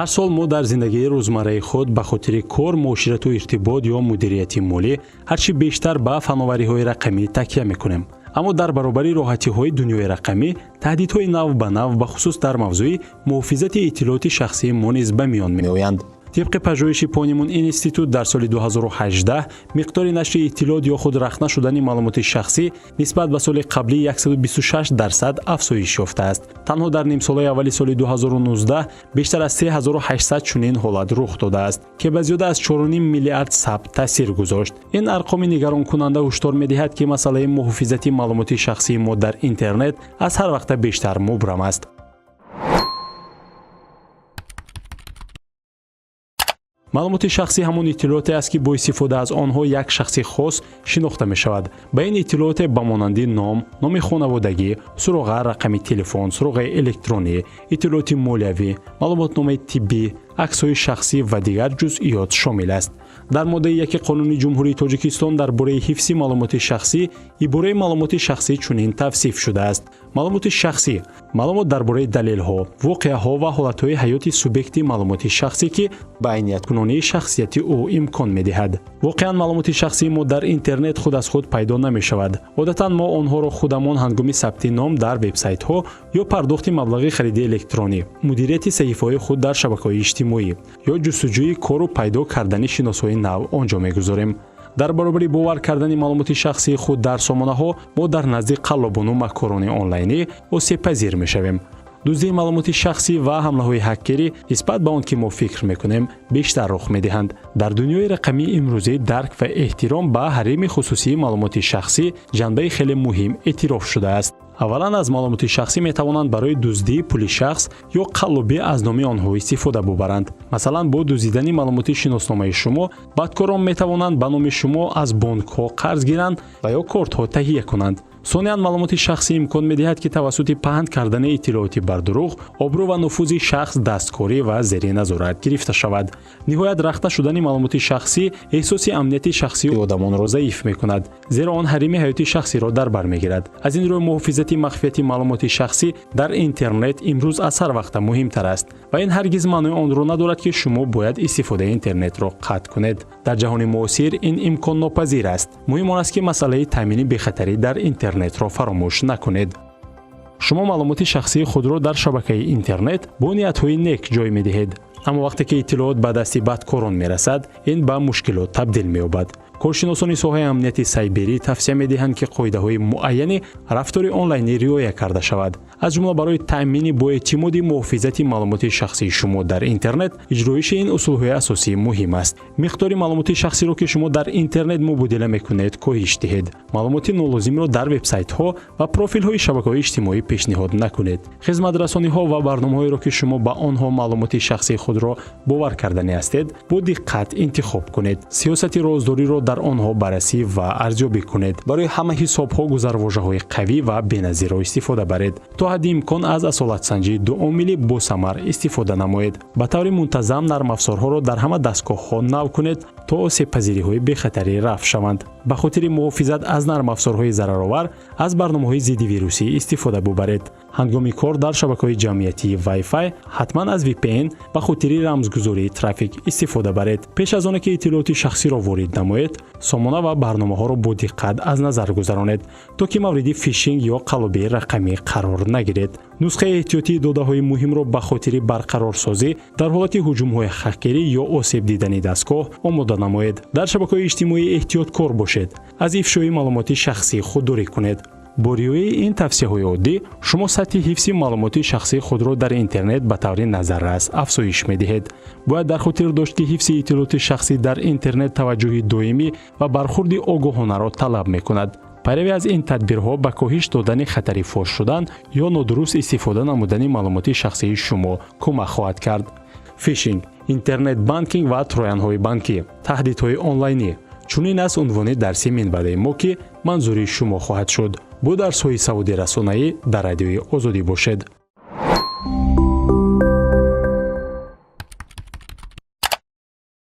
Ҳар сол мо дар зиндагии рӯзмарраи худ ба хотири кор, муоширату иртибот ё мудирияти молӣ ҳарчи бештар ба фановариҳои рақамӣ такя мекунем. Аммо дар баробари роҳатиҳои дунёи рақамӣ, таҳдидҳои нав ба нав, бахусус дар мавзӯи муҳофизати иттилооти шахсии мо низ ба миён меоянд. Тибқи пажӯҳиши Понимон Институт, дар соли 2018 миқдори нашри иттилоот ё худ рахна шудани маълумоти шахсӣ нисбат ба соли қаблӣ 126% афзоиш ёфтааст. Танҳо дар нимсолаи аввали соли 2019 бештар аз 3800 чунин ҳолат рух додааст, ки ба зиёда аз 4,5 миллиард сабт таъсир гузошт. Ин арқоми нигаронкунанда ҳушдор медиҳад, ки масъалаи муҳофизати маълумоти шахсии мо дар интернет аз ҳар вақта бештар мубрам аст. Маълумоти шахсӣ ҳамон иттилооте аст, ки бо истифода аз онҳо як шахси хос шинохта мешавад. Ба ин иттилооте ба монанди ном, номи хонаводагӣ, суроға, рақами телефон, суроғаи электронӣ, иттилооти молиявӣ, маълумотномаи тиббӣ, аксҳои шахсӣ ва дигар ҷузъиёт шомил аст. Дар моддаи 1 Қонуни Ҷумҳурии Тоҷикистон дар бораи ҳифзи маълумоти шахсӣ ибораи маълумоти шахсӣ чунин тавсиф шудааст: маълумоти шахсӣ — маълумот дар бораи далелҳо, воқеаҳо ва ҳолатҳои ҳаёти субъекти маълумоти шахсӣ, ки ба айнияткунонии шахсияти ӯ имкон медиҳад. Воқеан, маълумоти шахсии мо дар интернет худ аз худ пайдо намешавад. Одатан мо онҳоро худамон ҳангоми сабти ном дар вебсайтҳо ё пардохти маблағи хариди электронӣ, мудирияти саҳифаҳои худ дар шабакаҳои иҷтимоӣ ё ҷустуҷӯи кору пайдо кардани шиносҳои нав он ҷо мегузорем. Дар баробари бовар кардани маълумоти шахсии худ дар сомонаҳо, мо дар назди қаллобону маккорони онлайнӣ осебпазир мешавем. Дуздии маълумоти шахсӣ ва ҳамлаҳои ҳаккерӣ нисбат ба он ки мо фикр мекунем, бештар рух медиҳанд. Дар дунёи рақамии имрӯзӣ дарк ва эҳтиром ба ҳарими хусусии маълумоти шахсӣ ҷанбаи хеле муҳим эътироф шудааст. Аввалан, аз маълумоти шахсӣ метавонанд барои дуздии пули шахс ё қаллобӣ аз номи онҳо истифода бубаранд. Масалан, бо дуздидани маълумоти шиносномаи шумо бадкорон метавонанд ба номи шумо аз бонкҳо қарз гиранд ва ё кортҳо таҳия кунанд. Сониян, маълумоти шахсӣ имкон медиҳад, ки тавассути паҳн кардани иттилооти бардурӯғ обрӯ ва нуфузи шахс дасткорӣ ва зери назорат гирифта шавад. Ниҳоят, рахта шудани маълумоти шахсӣ эҳсоси амнияти шахсии одамонро заиф мекунад, зеро он ҳарими ҳаёти шахсиро дар бар мегирад. Аз ин рӯ, муҳофизати махфияти маълумоти шахсӣ дар интернет имрӯз аз ҳар вақта муҳимтар аст ва ин ҳаргиз маънои онро надорад, ки шумо бояд истифодаи интернетро қатъ кунед. Дар ҷаҳони муосир ин имконнопазир аст. Муҳим он аст, ки масъалаи таъмини бехатарӣ дар интернетро фаромӯш накунед. Шумо маълумоти шахсии худро дар шабакаи интернет бо ниятҳои нек ҷой медиҳед, аммо вақте ки иттилоот ба дасти бадкорон мерасад, ин ба мушкилот табдил меёбад. Коршиносони соҳаи амнияти сайберӣ тавсия медиҳанд, ки қоидаҳои муайяни рафтори онлайнӣ риоя карда шавад. Аз ҷумла, барои таъмини боэътимоди муҳофизати маълумоти шахсии шумо дар интернет иҷроиши ин усулҳои асосӣ муҳим аст. Миқдори маълумоти шахсиро, ки шумо дар интернет мубодила мекунед, коҳиш диҳед. Маълумоти нолозимро дар вебсайтҳо ва профилҳои шабакаҳои иҷтимоӣ пешниҳод накунед. Хизматрасониҳо ва барномаҳоеро, ки шумо ба онҳо маълумоти шахсии худро бовар карданӣ ҳастед, бо диққат интихоб кунед. Сиёсати роздориро дар онҳо баррасӣ ва арзёбӣ кунед. Барои ҳама ҳисобҳо гузарвожаҳои қавӣ ва беназирро истифода баред. То ҳадди имкон аз асолатсанҷии дуомилӣ босамар истифода намоед. Ба таври мунтазам нармафзорҳоро дар ҳама дастгоҳҳо нав кунед, то осебпазириҳои бехатарӣ рафъ шаванд. Ба хотири муҳофизат аз нармафзорҳои зараровар аз барномаҳои зиддивирусӣ истифода бубаред. Ҳангоми кор дар шабакаҳои ҷамъиятии Wi-Fi ҳатман аз VPN ба хотири рамзгузории трафик истифода баред. Пеш аз оне ки иттилооти шахсиро ворид намоед, сомона ва барномаҳоро бо диққат аз назар гузаронед, то ки мавриди фишинг ё қаллобии рақамӣ қарор нагиред. Нусхаи эҳтиётии додаҳои муҳимро ба хотири барқарорсозӣ дар ҳолати ҳуҷумҳои хакерӣ ё осеб дидани дастгоҳ омода намоед. Дар шабакаҳои иҷтимоӣ эҳтиёткор бошед, аз ифшои маълумоти шахсӣ худдорӣ кунед. Бо риояи ин тавсияҳои оддӣ шумо сатҳи ҳифзи маълумоти шахсии худро дар интернет ба таври назаррас афзоиш медиҳед. Бояд дар хотир дошт, ки ҳифзи иттилооти шахсӣ дар интернет таваҷҷӯҳи доимӣ ва бархурди огоҳонаро талаб мекунад. Пайравӣ аз ин тадбирҳо ба коҳиш додани хатари фош шудан ё нодуруст истифода намудани маълумоти шахсии шумо кӯмак хоҳад кард. Фишинг, интернет банкинг ва троянҳои банкӣ, таҳдидҳои онлайнӣ — чунин аст унвони дарси минбаъдаи мо, ки манзури шумо хоҳад шуд. Бо дарсҳои саводи расонаӣ дар Радиои Озодӣ бошед.